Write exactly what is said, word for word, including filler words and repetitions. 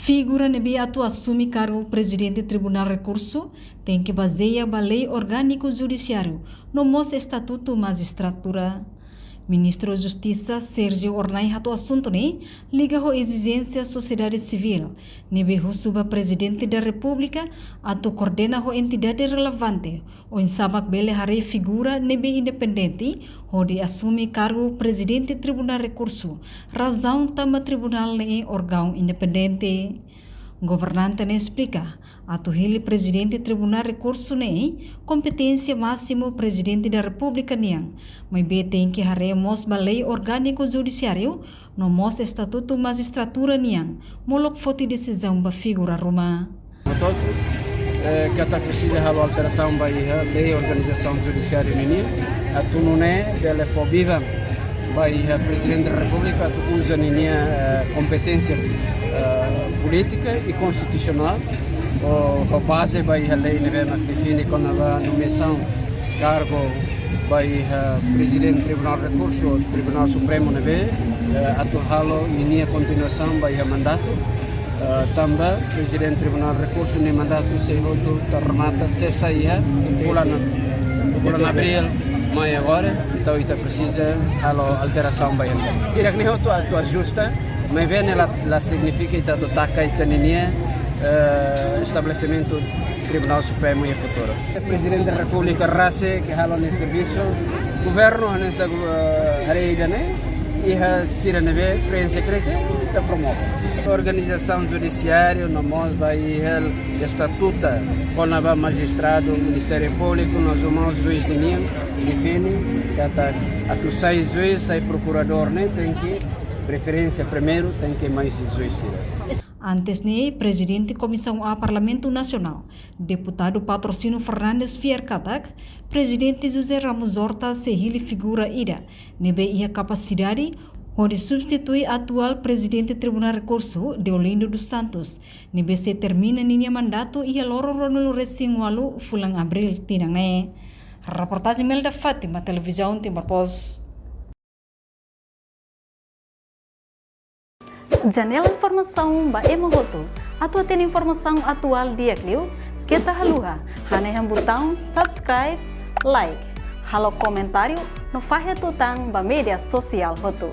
Figura ne'ebé atu asume kargu Prezidente Tribunál Rekursu tenke bazeia ba lei orgániku judisiáriu no mós estatutu majistratura. Ministru Justisa Sérgio Hornai hato'o asuntu ne'e liga ho ezijénsia sosiedade sivíl ne'ebé husu ba Prezidente da Repúblika atu koordena ho entidade relevante oinsá mak bele haree figura ne'ebé independente hodi asume kargu Prezidente Tribunál Rekursu, razaun tanba tribunál ne'e órgaun independente. Governante ne'e esplika, atu hili Prezidente Tribunál Rekursu ne'e kompeténsia másimu Prezidente da Repúblika nian, maibé tenke haree mós ba lei orgániku judisiáriu no mós estatutu majistratura nian, molok foti desizaun ba figura ruma. Portantu, eh, katak presiza halo alterasaun ba iha lei organizasaun judisiáriu nian, atu nune'e bele fó biban ba iha Prezidente da Repúblika atu uza ninia, eh, kompeténsia, eh, polítika i konstitusionál, ho, ho baze ba iha lei ne'ebé mak define kona-ba nomeasaun kargu ba iha Prezidente Tribunál Rekursu, Tribunál Supremu ne'ebé, eh, atu halo ninia kontinuasaun ba iha mandatu, eh, tanba Prezidente Tribunál Rekursu nia mandatu sei hotu termata, sesa iha fulan, fulan abríl mai agora, entaun ita presiza halo alterasaun ba iha. Hirak-ne'e hotu atu ajusta, maibé ne'e la, la signifika ita atu taka ita ninia, eh, estabelesimentu Tribunál Supremu iha futuru. Prezidente da Repúblika rasik ke halo nia servisu, governu hanesan, eh, haree ida-ne'e, iha sira ne'ebé kreen sekretu, ita promove. Organizasaun judisiáriu no mós ba iha estatutu, kona-ba majistradu, Ministériu Públiku, no mós juís ninian, define, katak atu sai juís, sai prokuradór ne'e, tenke preferénsia primeiru, tenke mai juís sira. Antes ne'e, Prezidente Komisaun A Parlamentu Nasionál, Deputadu Patrocínio Fernandes fiar katak, Prezidente José Ramos Horta sei hili figura ida ne'ebé iha kapasidade hodi substitui atuál Prezidente Tribunál Rekursu, Deolindo dos Santos, ne'ebé sei termina ninia mandatu iha loron ruanulu-resin-ualu fulan abríl tinan ne'e. Reportajen Melda Fátima, Televizaun Timor Post. Janela informasaun ba ema hotu. Atu hatene informasaun atuál di'ak liu, keta haluha hanehan butaun subscribe, like, halo komentáriu no fahe tutan ba média sosiál hotu.